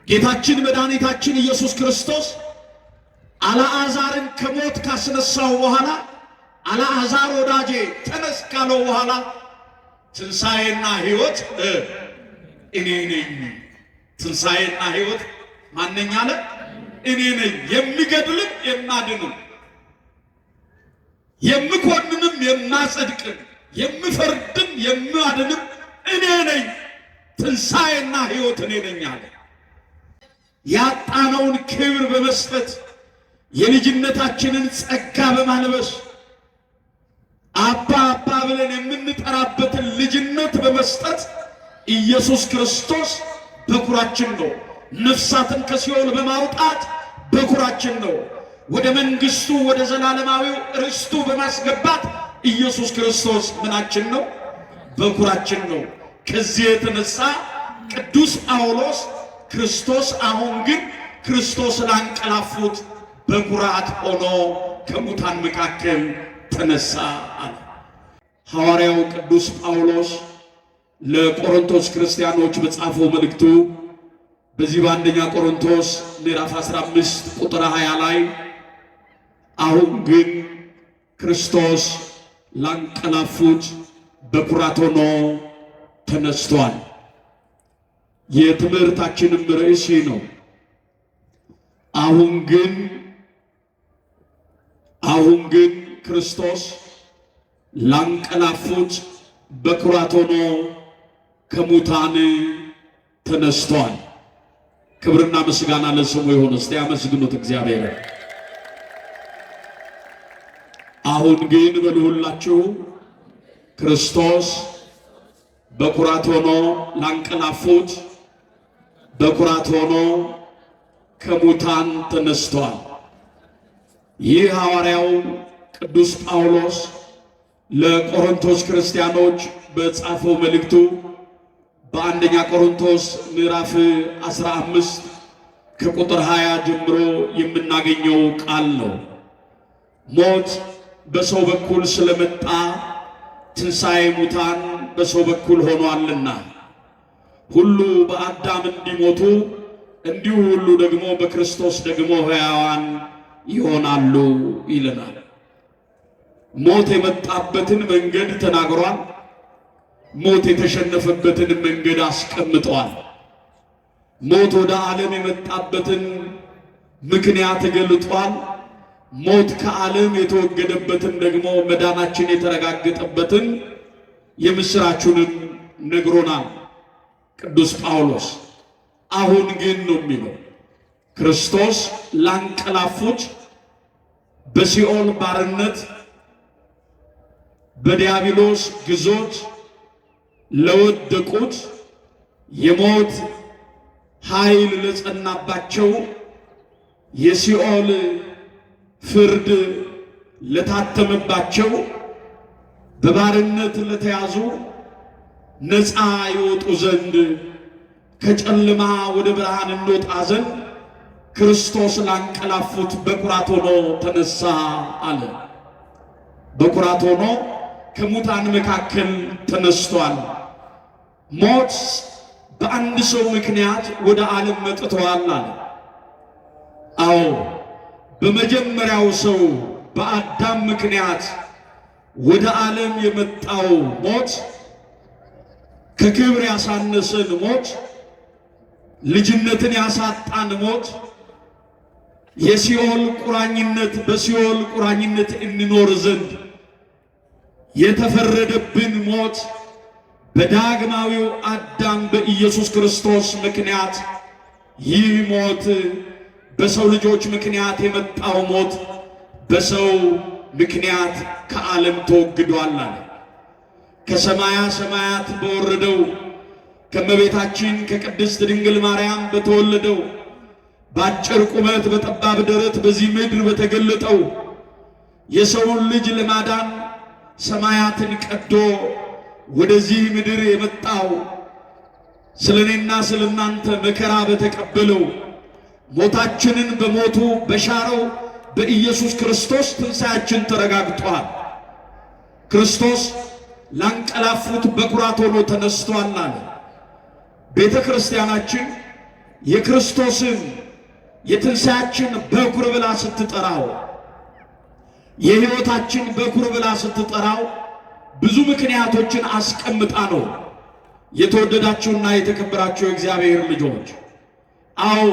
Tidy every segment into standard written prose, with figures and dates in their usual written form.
ጌታችን መድኃኒታችን ኢየሱስ ክርስቶስ አልዓዛርን ከሞት ካስነሳው በኋላ፣ አልዓዛር ወዳጄ ተነስ ካለው በኋላ፣ ትንሣኤና ሕይወት እኔ ነኝ። ትንሣኤና ሕይወት ማነኝ አለ? እኔ ነኝ። የሚገድልም የማድንም፣ የምኮንንም የማጸድቅም፣ የምፈርድም የማድንም እኔ ነኝ። ትንሣኤና ሕይወት እኔ ነኝ አለ። ያጣነውን ክብር በመስጠት፣ የልጅነታችንን ጸጋ በማልበስ፣ አባ አባ ብለን የምንጠራበትን ልጅነት በመስጠት ኢየሱስ ክርስቶስ በኩራችን ነው። ነፍሳትን ከሲኦል በማውጣት በኩራችን ነው። ወደ መንግስቱ፣ ወደ ዘላለማዊው ርስቱ በማስገባት ኢየሱስ ክርስቶስ ምናችን ነው? በኩራችን ነው። ከዚህ የተነሳ ቅዱስ ጳውሎስ ክርስቶስ አሁን ግን ክርስቶስ ላንቀላፉት በኩራት ሆኖ ከሙታን መካከል ተነሳ አለ። ሐዋርያው ቅዱስ ጳውሎስ ለቆሮንቶስ ክርስቲያኖች በጻፈው መልእክቱ በዚህ በአንደኛ ቆሮንቶስ ምዕራፍ 15 ቁጥር 20 ላይ አሁን ግን ክርስቶስ ላንቀላፉት በኩራት ሆኖ ተነስቷል። የትምህርታችንም ርዕስ ይህ ነው። አሁን ግን ክርስቶስ ላንቀላፉት በኩራት ሆኖ ከሙታን ተነስቷል። ክብርና ምስጋና ለስሙ ይሁን። እስቲ አመስግኑት እግዚአብሔር። አሁን ግን በሉ ሁላችሁ፣ ክርስቶስ በኩራት ሆኖ ላንቀላፉት በኩራት ሆኖ ከሙታን ተነስቷል። ይህ ሐዋርያው ቅዱስ ጳውሎስ ለቆሮንቶስ ክርስቲያኖች በጻፈው መልእክቱ በአንደኛ ቆሮንቶስ ምዕራፍ 15 ከቁጥር 20 ጀምሮ የምናገኘው ቃል ነው። ሞት በሰው በኩል ስለመጣ ትንሣኤ ሙታን በሰው በኩል ሆኗልና፣ ሁሉ በአዳም እንዲሞቱ እንዲሁ ሁሉ ደግሞ በክርስቶስ ደግሞ ሕያዋን ይሆናሉ ይለናል። ሞት የመጣበትን መንገድ ተናግሯል። ሞት የተሸነፈበትን መንገድ አስቀምጠዋል። ሞት ወደ ዓለም የመጣበትን ምክንያት ገልጧል። ሞት ከዓለም የተወገደበትን ደግሞ መዳናችን የተረጋገጠበትን የምሥራቹንም ነግሮናል ቅዱስ ጳውሎስ። አሁን ግን ነው የሚለው፣ ክርስቶስ ላንቀላፉት፣ በሲኦል ባርነት በዲያብሎስ ግዞት ለወደቁት፣ የሞት ኃይል ለጸናባቸው፣ የሲኦል ፍርድ ለታተመባቸው፣ በባርነት ለተያዙ ነፃ ይወጡ ዘንድ፣ ከጨለማ ወደ ብርሃን እንወጣ ዘንድ ክርስቶስ ላንቀላፉት በኩራት ሆኖ ተነሳ አለ። በኩራት ሆኖ ከሙታን መካከል ተነስቷል። ሞት በአንድ ሰው ምክንያት ወደ ዓለም መጥቷል አለ። አዎ፣ በመጀመሪያው ሰው በአዳም ምክንያት ወደ ዓለም የመጣው ሞት፣ ከክብር ያሳነሰን ሞት፣ ልጅነትን ያሳጣን ሞት፣ የሲኦል ቁራኝነት፣ በሲኦል ቁራኝነት እንኖር ዘንድ የተፈረደብን ሞት በዳግማዊው አዳም በኢየሱስ ክርስቶስ ምክንያት ይህ ሞት፣ በሰው ልጆች ምክንያት የመጣው ሞት በሰው ምክንያት ከዓለም ተወግዷል አለ። ከሰማያ ሰማያት በወረደው፣ ከእመቤታችን ከቅድስት ድንግል ማርያም በተወለደው፣ በአጭር ቁመት በጠባብ ደረት በዚህ ምድር በተገለጠው፣ የሰውን ልጅ ለማዳን ሰማያትን ቀዶ ወደዚህ ምድር የመጣው፣ ስለ እኔና ስለ እናንተ መከራ በተቀበለው፣ ሞታችንን በሞቱ በሻረው በኢየሱስ ክርስቶስ ትንሣያችን ተረጋግጧል። ክርስቶስ ላንቀላፉት በኩራት ሆኖ ተነስቷል አለ። ቤተ ክርስቲያናችን የክርስቶስን የትንሣኤያችን በኩር ብላ ስትጠራው፣ የሕይወታችን በኩር ብላ ስትጠራው ብዙ ምክንያቶችን አስቀምጣ ነው። የተወደዳችሁና የተከበራችሁ የእግዚአብሔር ልጆች፣ አዎ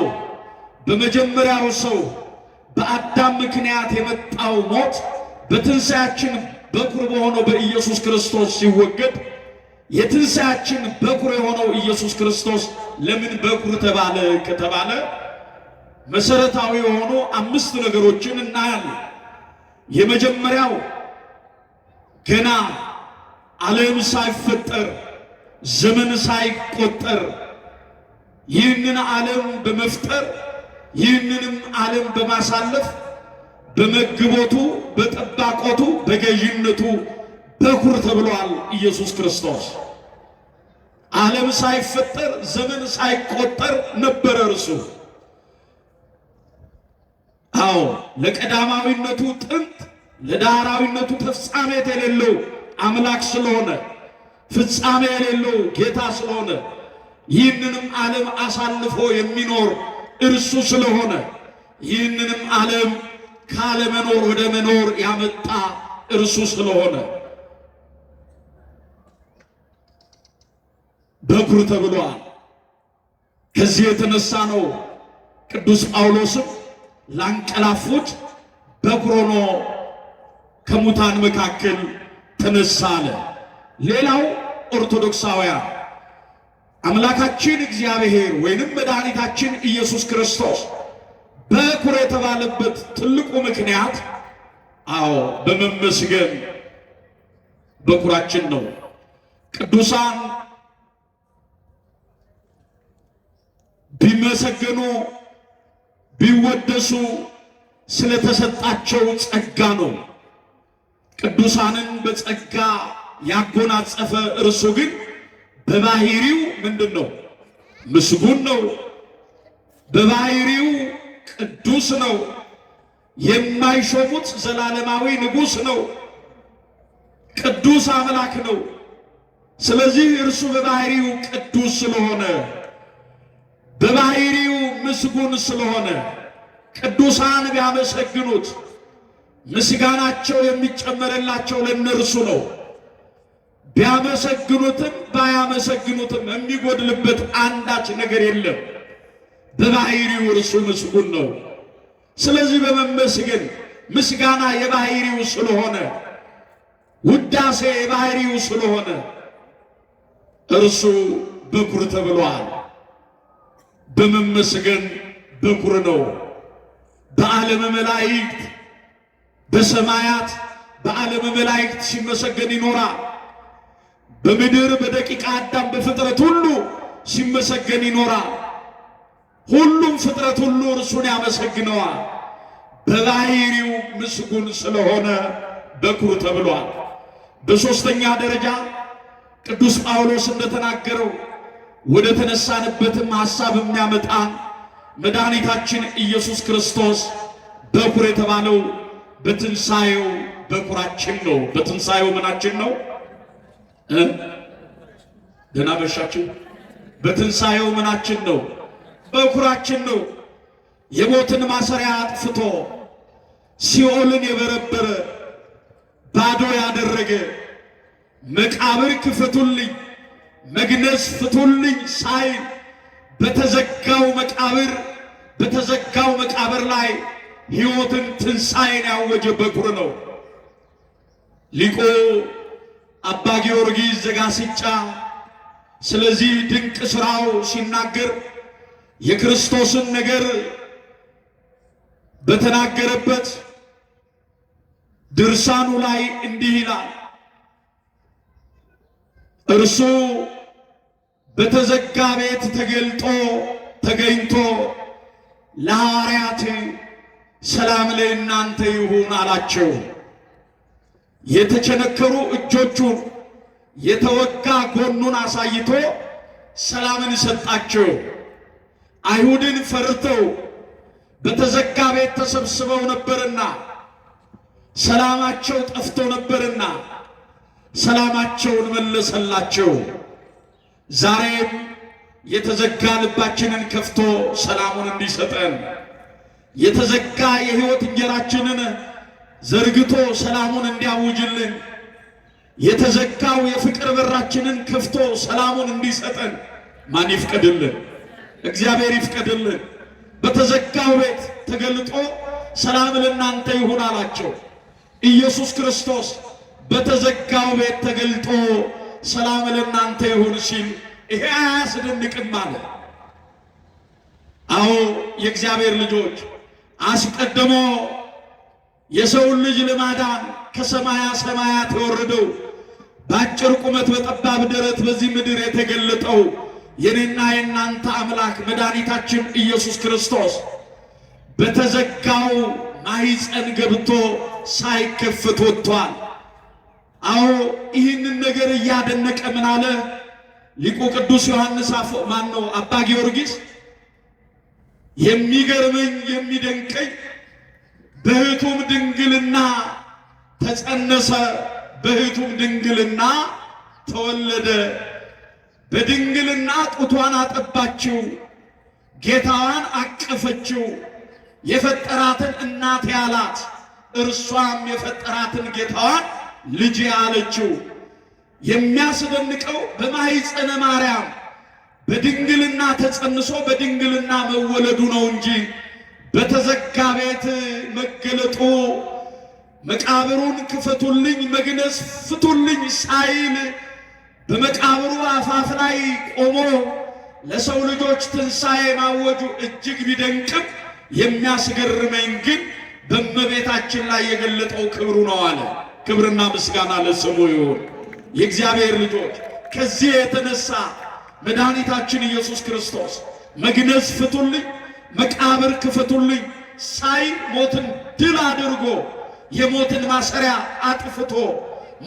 በመጀመሪያው ሰው በአዳም ምክንያት የመጣው ሞት በትንሣኤያችን በኩር በሆነው በኢየሱስ ክርስቶስ ሲወገድ የትንሣኤያችን በኩር የሆነው ኢየሱስ ክርስቶስ ለምን በኩር ተባለ ከተባለ መሰረታዊ የሆኑ አምስት ነገሮችን እናያለን። የመጀመሪያው ገና ዓለም ሳይፈጠር ዘመን ሳይቆጠር ይህንን ዓለም በመፍጠር ይህንንም ዓለም በማሳለፍ በመግቦቱ በጠባቆቱ በገዥነቱ በኩር ተብሏል ኢየሱስ ክርስቶስ። ዓለም ሳይፈጠር ዘመን ሳይቆጠር ነበረ እርሱ። አዎ ለቀዳማዊነቱ ጥንት ለዳህራዊነቱ ተፍጻሜት የሌለው አምላክ ስለሆነ ፍጻሜ የሌለው ጌታ ስለሆነ ይህንንም ዓለም አሳልፎ የሚኖር እርሱ ስለሆነ ይህንንም ዓለም ካለመኖር ወደ መኖር ያመጣ እርሱ ስለሆነ በኩር ተብሏል። ከዚህ የተነሳ ነው ቅዱስ ጳውሎስም ላንቀላፉት በኩር ሆኖ ከሙታን መካከል ተነሳ አለ። ሌላው ኦርቶዶክሳውያን አምላካችን እግዚአብሔር ወይንም መድኃኒታችን ኢየሱስ ክርስቶስ በኩር የተባለበት ትልቁ ምክንያት አዎ በመመስገን በኩራችን ነው። ቅዱሳን ቢመሰገኑ ቢወደሱ ስለተሰጣቸው ጸጋ ነው። ቅዱሳንን በጸጋ ያጎናጸፈ እርሱ ግን በባህሪው ምንድን ነው? ምስጉን ነው። በባህሪው ቅዱስ ነው። የማይሾሙት ዘላለማዊ ንጉሥ ነው። ቅዱስ አምላክ ነው። ስለዚህ እርሱ በባህሪው ቅዱስ ስለሆነ በባህሪው ምስጉን ስለሆነ ቅዱሳን ቢያመሰግኑት ምስጋናቸው የሚጨመርላቸው ለእነርሱ ነው። ቢያመሰግኑትም ባያመሰግኑትም የሚጎድልበት አንዳች ነገር የለም። በባህሪው እርሱ ምስጉን ነው። ስለዚህ በመመስገን ምስጋና የባህሪው ስለሆነ፣ ውዳሴ የባህሪው ስለሆነ እርሱ በኩር ተብሏል። በመመስገን በኩር ነው። በዓለመ መላእክት በሰማያት በዓለመ መላእክት ሲመሰገን ይኖራል። በምድር በደቂቃ አዳም በፍጥረት ሁሉ ሲመሰገን ይኖራል። ሁሉም ፍጥረት ሁሉ እርሱን ያመሰግነዋል። በባህሪው ምስጉን ስለሆነ በኩር ተብሏል። በሦስተኛ ደረጃ ቅዱስ ጳውሎስ እንደተናገረው ወደ ተነሳንበትም ሐሳብ የሚያመጣ መድኃኒታችን ኢየሱስ ክርስቶስ በኩር የተባለው በትንሣኤው በኩራችን ነው። በትንሣኤው ምናችን ነው? ደህና መሻችሁ። በትንሣኤው ምናችን ነው? በኩራችን ነው። የሞትን ማሰሪያ አጥፍቶ ሲኦልን የበረበረ ባዶ ያደረገ መቃብር ክፈቱልኝ መግነዝ ፍቱልኝ ሳይል በተዘጋው መቃብር በተዘጋው መቃብር ላይ ሕይወትን ትንሣኤን ያወጀ በኩር ነው። ሊቁ አባ ጊዮርጊስ ዘጋስጫ ስለዚህ ድንቅ ሥራው ሲናገር የክርስቶስን ነገር በተናገረበት ድርሳኑ ላይ እንዲህ ይላል። እርሱ በተዘጋ ቤት ተገልጦ ተገኝቶ ለሐዋርያት ሰላም ለእናንተ ይሁን አላቸው። የተቸነከሩ እጆቹን የተወጋ ጎኑን አሳይቶ ሰላምን ሰጣቸው። አይሁድን ፈርተው በተዘጋ ቤት ተሰብስበው ነበርና ሰላማቸው ጠፍቶ ነበርና ሰላማቸውን መለሰላቸው። ዛሬም የተዘጋ ልባችንን ከፍቶ ሰላሙን እንዲሰጠን፣ የተዘጋ የሕይወት እንጀራችንን ዘርግቶ ሰላሙን እንዲያውጅልን፣ የተዘጋው የፍቅር በራችንን ከፍቶ ሰላሙን እንዲሰጠን ማን ይፍቀድልን? እግዚአብሔር ይፍቀድልን። በተዘጋው ቤት ተገልጦ ሰላም ለእናንተ ይሁን አላቸው። ኢየሱስ ክርስቶስ በተዘጋው ቤት ተገልጦ ሰላም ለእናንተ ይሁን ሲል ይሄ አያስደንቅም አለ። አዎ የእግዚአብሔር ልጆች፣ አስቀድሞ የሰውን ልጅ ለማዳን ከሰማያ ሰማያት የወረደው፣ በአጭር ቁመት በጠባብ ደረት በዚህ ምድር የተገለጠው የኔና የእናንተ አምላክ መድኃኒታችን ኢየሱስ ክርስቶስ በተዘጋው ማኅፀን ገብቶ ሳይከፈት ወጥቷል። አዎ ይህንን ነገር እያደነቀ ምን አለ ሊቁ ቅዱስ ዮሐንስ አፎ ማን ነው አባ ጊዮርጊስ? የሚገርመኝ የሚደንቀኝ በኅቱም ድንግልና ተጸነሰ፣ በኅቱም ድንግልና ተወለደ፣ በድንግልና ጡቷን አጠባችው፣ ጌታዋን አቀፈችው፣ የፈጠራትን እናት ያላት፣ እርሷም የፈጠራትን ጌታዋን ልጅ ያለችው። የሚያስደንቀው በማኅፀነ ማርያም በድንግልና ተጸንሶ በድንግልና መወለዱ ነው እንጂ በተዘጋ ቤት መገለጡ፣ መቃብሩን ክፈቱልኝ መግነዝ ፍቱልኝ ሳይል በመቃብሩ አፋፍ ላይ ቆሞ ለሰው ልጆች ትንሣኤ ማወጁ እጅግ ቢደንቅም የሚያስገርመኝ ግን በእመቤታችን ላይ የገለጠው ክብሩ ነው አለ። ክብርና ምስጋና ለስሙ ይሁን። የእግዚአብሔር ልጆች፣ ከዚህ የተነሳ መድኃኒታችን ኢየሱስ ክርስቶስ መግነዝ ፍቱልኝ፣ መቃብር ክፈቱልኝ ሳይል ሞትን ድል አድርጎ፣ የሞትን ማሰሪያ አጥፍቶ፣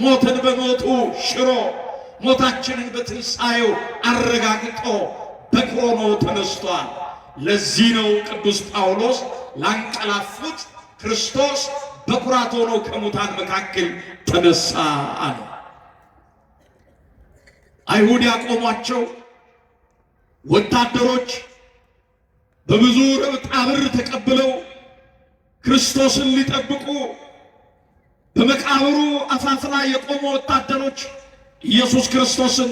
ሞትን በሞቱ ሽሮ፣ ሞታችንን በትንሣኤው አረጋግጦ በኩር ሆኖ ተነስቷል። ለዚህ ነው ቅዱስ ጳውሎስ ላንቀላፉት ክርስቶስ በኩራት ሆኖ ከሙታን መካከል ተነሳ አለ። አይሁድ ያቆሟቸው ወታደሮች በብዙ ረብጣ ብር ተቀብለው ክርስቶስን ሊጠብቁ በመቃብሩ አፋፍ ላይ የቆሙ ወታደሮች ኢየሱስ ክርስቶስን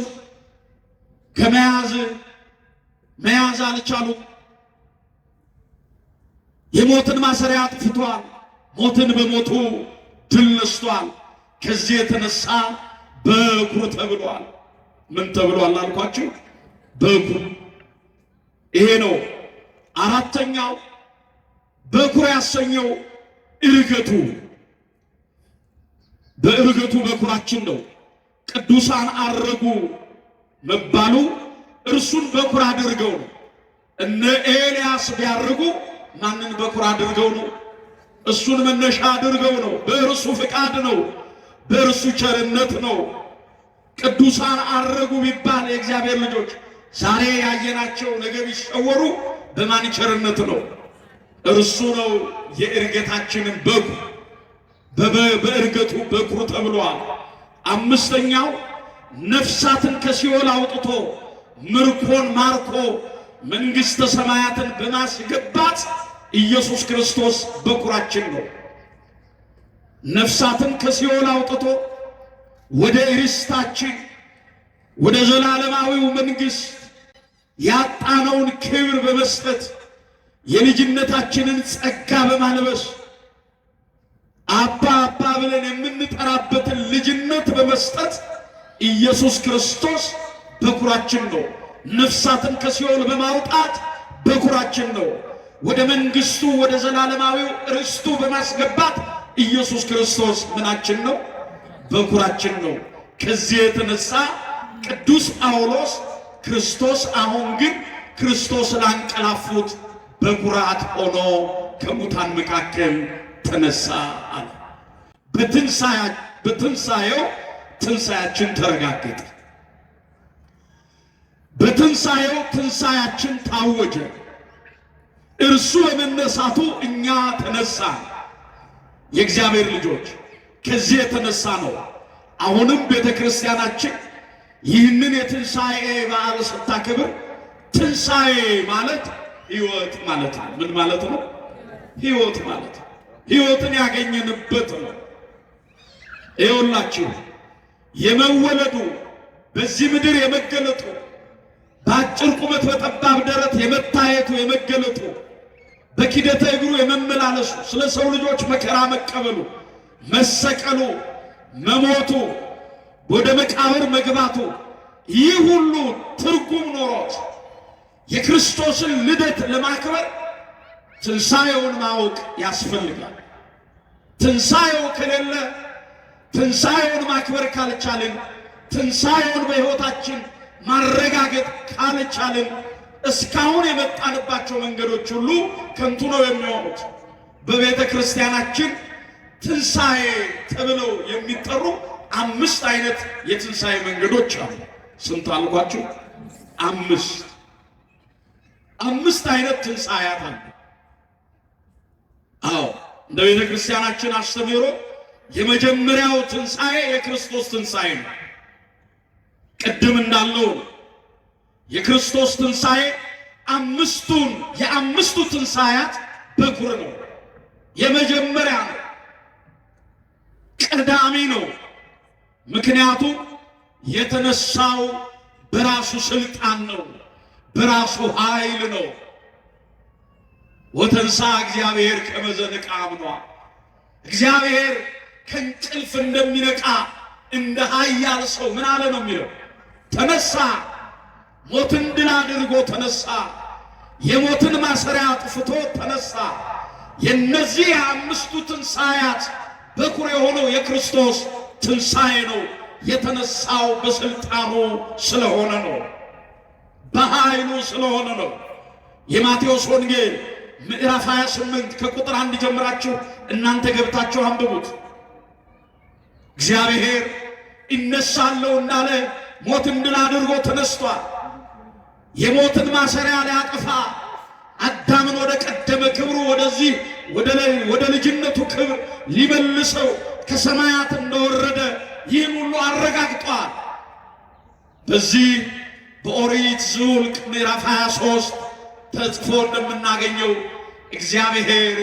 ከመያዝ መያዝ አልቻሉም። የሞትን ማሰሪያ አጥፍቷል። ሞትን በሞቱ ድል ነስቷል። ከዚህ የተነሳ በኩር ተብሏል። ምን ተብሏል አልኳችሁ? በኩር። ይሄ ነው። አራተኛው በኩር ያሰኘው እርገቱ፣ በእርገቱ በኩራችን ነው። ቅዱሳን አረጉ መባሉ እርሱን በኩር አድርገው ነው። እነ ኤልያስ ቢያርጉ ማንን በኩር አድርገው ነው? እሱን መነሻ አድርገው ነው። በእርሱ ፍቃድ ነው። በእርሱ ቸርነት ነው። ቅዱሳን አረጉ ቢባል የእግዚአብሔር ልጆች ዛሬ ያየናቸው ነገ ቢሰወሩ በማን ቸርነት ነው? እርሱ ነው የእርገታችንን በኩር፣ በእርገቱ በኩር ተብሏል። አምስተኛው ነፍሳትን ከሲኦል አውጥቶ፣ ምርኮን ማርኮ፣ መንግሥተ ሰማያትን በማስገባት ኢየሱስ ክርስቶስ በኩራችን ነው። ነፍሳትን ከሲኦል አውጥቶ ወደ ርስታችን፣ ወደ ዘላለማዊው መንግሥት፣ ያጣነውን ክብር በመስጠት፣ የልጅነታችንን ጸጋ በማልበስ፣ አባ አባ ብለን የምንጠራበትን ልጅነት በመስጠት ኢየሱስ ክርስቶስ በኩራችን ነው። ነፍሳትን ከሲኦል በማውጣት በኩራችን ነው። ወደ መንግስቱ፣ ወደ ዘላለማዊው ርስቱ በማስገባት ኢየሱስ ክርስቶስ ምናችን ነው? በኩራችን ነው። ከዚህ የተነሳ ቅዱስ ጳውሎስ ክርስቶስ አሁን ግን ክርስቶስ ላንቀላፉት በኩራት ሆኖ ከሙታን መካከል ተነሳ አለ። በትንሣኤው ትንሣያችን ተረጋገጠ። በትንሣኤው ትንሣያችን ታወጀ። እርሱ በመነሳቱ እኛ ተነሳን። የእግዚአብሔር ልጆች፣ ከዚህ የተነሳ ነው አሁንም ቤተ ክርስቲያናችን ይህንን የትንሣኤ በዓል ስታከብር ትንሣኤ ማለት ሕይወት ማለት ነው። ምን ማለት ነው? ሕይወት ማለት ነው። ሕይወትን ያገኘንበት ነው። ይኸውላችሁ የመወለዱ በዚህ ምድር የመገለጡ በአጭር ቁመት በጠባብ ደረት የመታየቱ የመገለጡ በኪደተ እግሩ የመመላለሱ ስለ ሰው ልጆች መከራ መቀበሉ መሰቀሉ መሞቱ ወደ መቃብር መግባቱ ይህ ሁሉ ትርጉም ኖሮት የክርስቶስን ልደት ለማክበር ትንሣኤውን ማወቅ ያስፈልጋል። ትንሣኤው ከሌለ፣ ትንሣኤውን ማክበር ካልቻልን፣ ትንሣኤውን በሕይወታችን ማረጋገጥ ካልቻልን እስካሁን የመጣንባቸው መንገዶች ሁሉ ከንቱ ነው የሚሆኑት። በቤተ ክርስቲያናችን ትንሣኤ ተብለው የሚጠሩ አምስት አይነት የትንሣኤ መንገዶች አሉ። ስንት አልኳችሁ? አምስት። አምስት አይነት ትንሣኤያት አሉ። አዎ፣ እንደ ቤተ ክርስቲያናችን አስተምህሮ የመጀመሪያው ትንሣኤ የክርስቶስ ትንሣኤ ነው። ቅድም እንዳልነው የክርስቶስ ትንሣኤ አምስቱን የአምስቱ ትንሣኤያት በኩር ነው። የመጀመሪያ ነው፣ ቀዳሚ ነው። ምክንያቱም የተነሳው በራሱ ስልጣን ነው፣ በራሱ ኃይል ነው። ወተንሳ እግዚአብሔር ከመ ዘንቃ አምኗ፣ እግዚአብሔር ከእንቅልፍ እንደሚነቃ እንደ ኃያል ሰው ምን አለ ነው የሚለው? ተነሳ፣ ሞትን ድል አድርጎ ተነሳ። የሞትን ማሰሪያ አጥፍቶ ተነሳ። የነዚህ የአምስቱ ትንሣኤያት በኩር የሆነው የክርስቶስ ትንሣኤ ነው። የተነሳው በስልጣኑ ስለሆነ ነው፣ በኃይሉ ስለሆነ ነው። የማቴዎስ ወንጌል ምዕራፍ 28 ከቁጥር 1 ጀምራችሁ እናንተ ገብታችሁ አንብቡት። እግዚአብሔር ይነሳለሁ እንዳለ ሞትን ድል አድርጎ ተነስቷል። የሞትን ማሰሪያ ሊያጠፋ አዳምን ወደ ቀደመ ክብሩ ወደዚህ ወደ ልጅነቱ ክብር ሊመልሰው ከሰማያት እንደወረደ ይህን ሁሉ አረጋግጧል። በዚህ በኦሪት ዘኍልቍ ምዕራፍ 23 ተጽፎ እንደምናገኘው እግዚአብሔር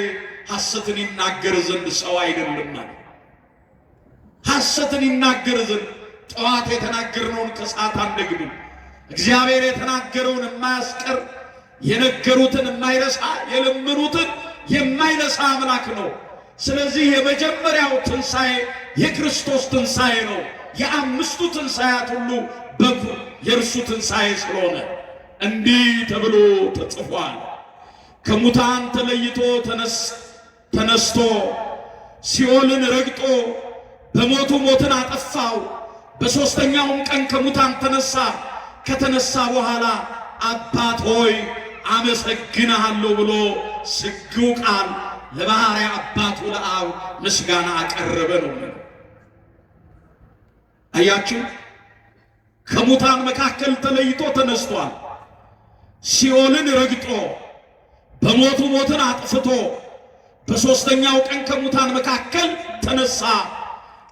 ሐሰትን ይናገር ዘንድ ሰው አይደለም አለ። ሐሰትን ይናገር ዘንድ ጠዋት የተናገርነውን ከሰዓት አንደግምም። እግዚአብሔር የተናገረውን የማያስቀር፣ የነገሩትን የማይረሳ፣ የለመኑትን የማይነሳ አምላክ ነው። ስለዚህ የመጀመሪያው ትንሣኤ የክርስቶስ ትንሣኤ ነው። የአምስቱ ትንሣኤያት ሁሉ በኩር የእርሱ ትንሣኤ ስለሆነ እንዲህ ተብሎ ተጽፏል። ከሙታን ተለይቶ ተነስቶ ሲኦልን ረግጦ በሞቱ ሞትን አጠፋው። በሦስተኛውም ቀን ከሙታን ተነሳ። ከተነሳ በኋላ አባት ሆይ አመሰግንሃለሁ ብሎ ስግው ቃል ለባሕርይ አባቱ ለአብ ምስጋና አቀረበ ነው። አያችሁ፣ ከሙታን መካከል ተለይቶ ተነስቷል። ሲኦልን ረግጦ በሞቱ ሞትን አጥፍቶ በሦስተኛው ቀን ከሙታን መካከል ተነሳ።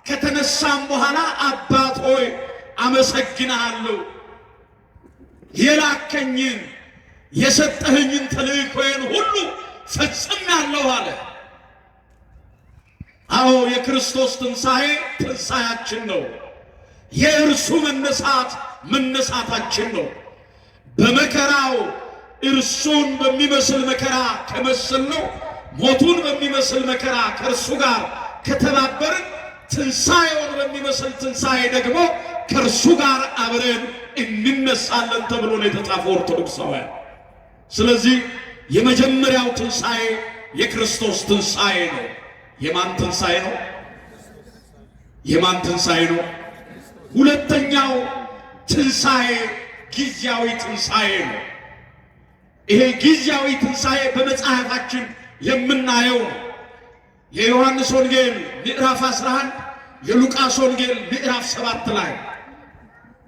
ከተነሳም በኋላ አባት ሆይ አመሰግንሃለሁ፣ የላከኝን የሰጠኸኝን ተልእኮዬን ሁሉ ፈጽሜአለሁ አለ። አዎ፣ የክርስቶስ ትንሣኤ ትንሣኤያችን ነው። የእርሱ መነሳት መነሳታችን ነው። በመከራው እርሱን በሚመስል መከራ ከመሰልነው፣ ሞቱን በሚመስል መከራ ከእርሱ ጋር ከተባበርን፣ ትንሣኤውን በሚመስል ትንሣኤ ደግሞ ከእርሱ ጋር አብረን እንነሳለን ተብሎ ነው የተጻፈው ኦርቶዶክሳውያን። ስለዚህ የመጀመሪያው ትንሣኤ የክርስቶስ ትንሣኤ ነው። የማን ትንሣኤ ነው? የማን ትንሣኤ ነው? ሁለተኛው ትንሣኤ ጊዜያዊ ትንሣኤ ነው። ይሄ ጊዜያዊ ትንሣኤ በመጽሐፋችን የምናየው ነው። የዮሐንስ ወንጌል ምዕራፍ 11፣ የሉቃስ ወንጌል ምዕራፍ 7 ላይ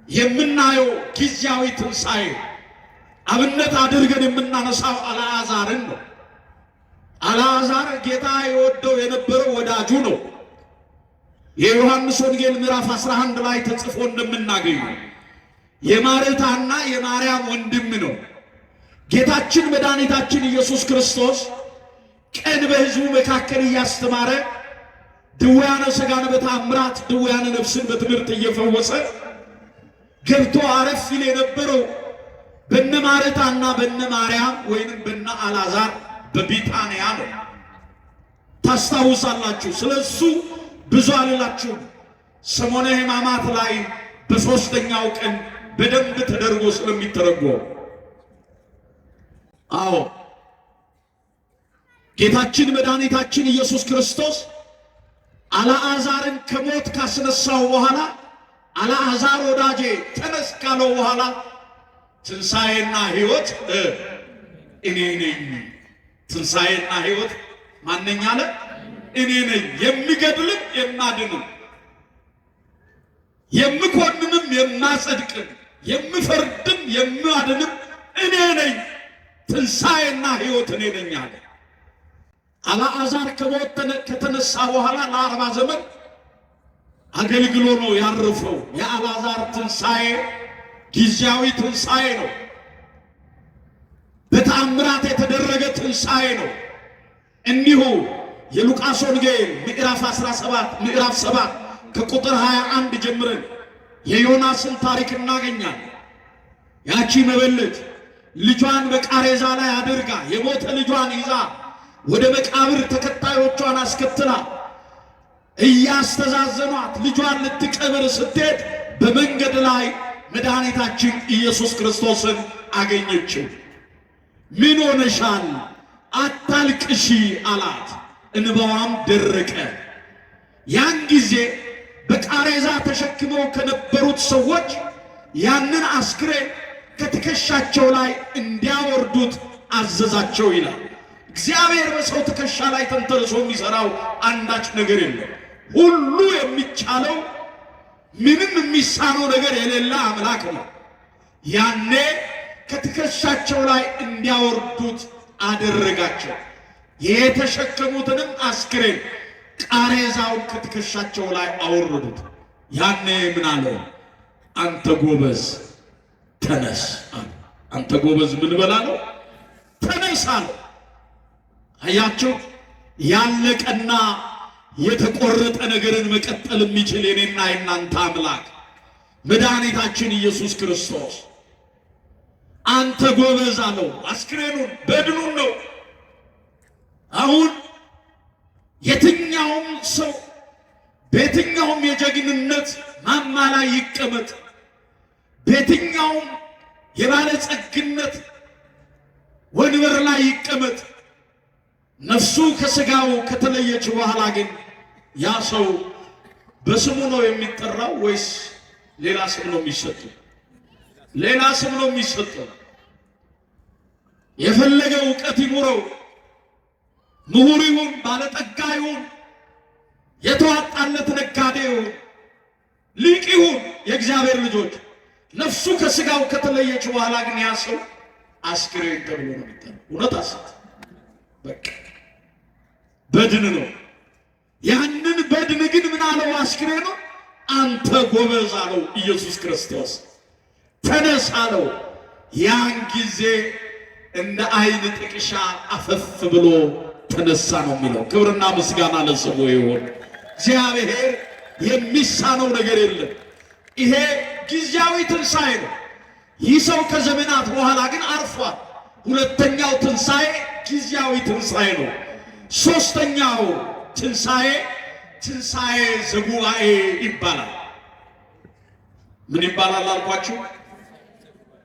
የምናየው ጊዜያዊ ትንሣኤ አብነት አድርገን የምናነሳው አልዓዛርን ነው። አልዓዛር ጌታ የወደው የነበረው ወዳጁ ነው። የዮሐንስ ወንጌል ምዕራፍ 11 ላይ ተጽፎ እንደምናገኘው የማርታና የማርያም ወንድም ነው። ጌታችን መድኃኒታችን ኢየሱስ ክርስቶስ ቀን በሕዝቡ መካከል እያስተማረ ድውያነ ሥጋን በተአምራት ድውያነ ነፍስን በትምህርት እየፈወሰ ገብቶ አረፍ ይል የነበረው በነ ማርታና በነ ማርያም ወይንም በነ አልዓዛር በቢታንያ ነው። ታስታውሳላችሁ። ስለሱ ብዙ አልላችሁም። ሰሞነ ሕማማት ላይ በሦስተኛው ቀን በደንብ ተደርጎ ስለሚተረጎም፣ አዎ፣ ጌታችን መድኃኒታችን ኢየሱስ ክርስቶስ አልዓዛርን ከሞት ካስነሳው በኋላ፣ አልዓዛር ወዳጄ ተነስ ካለው በኋላ፣ ትንሣኤና ሕይወት እኔ ነኝ። ትንሣኤና ሕይወት ማነኝ አለ? እኔ ነኝ። የሚገድልም የማድንም፣ የምኮንንም የማጸድቅም፣ የምፈርድም የማድንም እኔ ነኝ። ትንሣኤና ሕይወት እኔ ነኝ አለ። አልዓዛር ከሞት ከተነሳ በኋላ ለ40 ዘመን አገልግሎ ነው ያረፈው። የአልዓዛር ትንሣኤ ጊዜያዊ ትንሣኤ ነው። በተአምራት የተደረገ ትንሣኤ ነው። እንዲሁ የሉቃስ ወንጌል ምዕራፍ 17፣ ምዕራፍ 7 ከቁጥር 21 ጀምረን የዮናስን ታሪክ እናገኛለን። ያቺ መበለት ልጇን በቃሬዛ ላይ አድርጋ፣ የሞተ ልጇን ይዛ ወደ መቃብር ተከታዮቿን አስከትላ እያስተዛዘኗት ልጇን ልትቀብር ስትሄድ በመንገድ ላይ መድኃኒታችን ኢየሱስ ክርስቶስን አገኘችው። ምን ሆነሻል? አታልቅሺ አላት። እንባዋም ደረቀ። ያን ጊዜ በቃሬዛ ተሸክመው ከነበሩት ሰዎች ያንን አስክሬን ከትከሻቸው ላይ እንዲያወርዱት አዘዛቸው ይላል። እግዚአብሔር በሰው ትከሻ ላይ ተንተርሶ የሚሰራው አንዳች ነገር የለም። ሁሉ የሚቻለው፣ ምንም የሚሳነው ነገር የሌለ አምላክ ነው። ያኔ ከትከሻቸው ላይ እንዲያወርዱት አደረጋቸው። የተሸከሙትንም አስክሬን ቃሬዛውን ከትከሻቸው ላይ አወረዱት። ያኔ ምን አለው? አንተ ጎበዝ ተነስ አለ። አንተ ጎበዝ ምን በላለው? ተነስ አለው። አያችሁ፣ ያለቀና የተቆረጠ ነገርን መቀጠል የሚችል የኔና የናንተ አምላክ መድኃኒታችን ኢየሱስ ክርስቶስ አንተ ጎበዝ አለው። አስክሬኑን በድኑን ነው። አሁን የትኛውም ሰው በየትኛውም የጀግንነት ማማ ላይ ይቀመጥ፣ በየትኛውም የባለጸግነት ወንበር ላይ ይቀመጥ፣ ነፍሱ ከስጋው ከተለየች በኋላ ግን ያ ሰው በስሙ ነው የሚጠራው ወይስ ሌላ ስም ነው የሚሰጠው? ሌላ ስም ነው የሚሰጠው። የፈለገ እውቀት ይኑረው፣ ምሁር ይሁን፣ ባለጠጋ ይሁን፣ የተዋጣለት ነጋዴ ይሁን፣ ሊቅ ይሁን፣ የእግዚአብሔር ልጆች፣ ነፍሱ ከስጋው ከተለየች በኋላ ግን ያ ሰው አስክሬን ተብሎ ነው የሚጠራው። እውነት አሰት በቃ በድን ነው። ያንን በድን ግን ምን አለው? አስክሬኑ አንተ ጎበዝ አለው ኢየሱስ ክርስቶስ፣ ተነስ አለው። ያን ጊዜ እንደ አይን ጥቅሻ አፈፍ ብሎ ተነሳ ነው የሚለው። ክብርና ምስጋና ለስሙ ይሁን። እግዚአብሔር የሚሳነው ነገር የለም። ይሄ ጊዜያዊ ትንሣኤ ነው። ይህ ሰው ከዘመናት በኋላ ግን አርፏል። ሁለተኛው ትንሣኤ ጊዜያዊ ትንሣኤ ነው። ሶስተኛው ትንሣኤ ትንሣኤ ዘጉባኤ ይባላል። ምን ይባላል አልኳችሁ?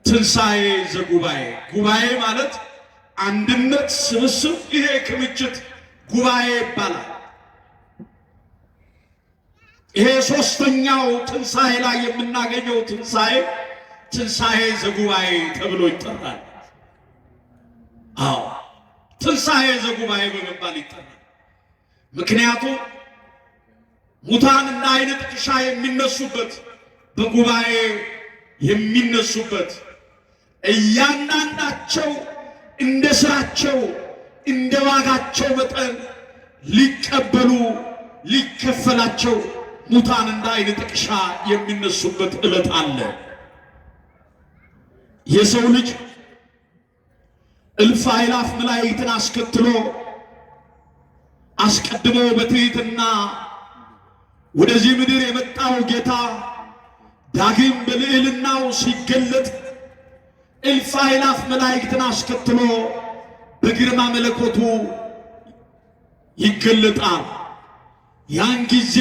ትንሣኤ ዘጉባኤ። ጉባኤ ማለት አንድነት፣ ስብስብ፣ ይሄ ክምችት ጉባኤ ይባላል። ይሄ ሶስተኛው ትንሣኤ ላይ የምናገኘው ትንሣኤ ትንሣኤ ዘጉባኤ ተብሎ ይጠራል። አዎ፣ ትንሣኤ ዘጉባኤ በመባል ይጠራል። ምክንያቱም ሙታን እንደ አይነ ጥቅሻ የሚነሱበት፣ በጉባኤ የሚነሱበት፣ እያንዳንዳቸው እንደ ስራቸው እንደ ዋጋቸው መጠን ሊቀበሉ ሊከፈላቸው ሙታን እንደ አይነ ጥቅሻ የሚነሱበት ዕለት አለ። የሰው ልጅ እልፍ አእላፍ መላእክትን አስከትሎ አስቀድሞ በትሕትና ወደዚህ ምድር የመጣው ጌታ ዳግም በልዕልናው ሲገለጥ እልፍ አእላፍ መላእክትን አስከትሎ በግርማ መለኮቱ ይገለጣል። ያን ጊዜ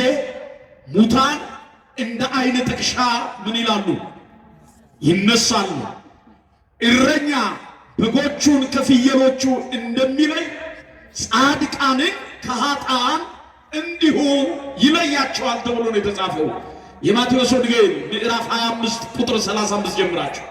ሙታን እንደ አይነ ጥቅሻ ምን ይላሉ? ይነሳሉ። እረኛ በጎቹን ከፍየሎቹ እንደሚለይ ጻድቃንን ከኃጥአን እንዲሁ ይለያቸዋል ተብሎ ነው የተጻፈው። የማቴዎስ ወንጌል ምዕራፍ 25 ቁጥር 35 ጀምራችሁ።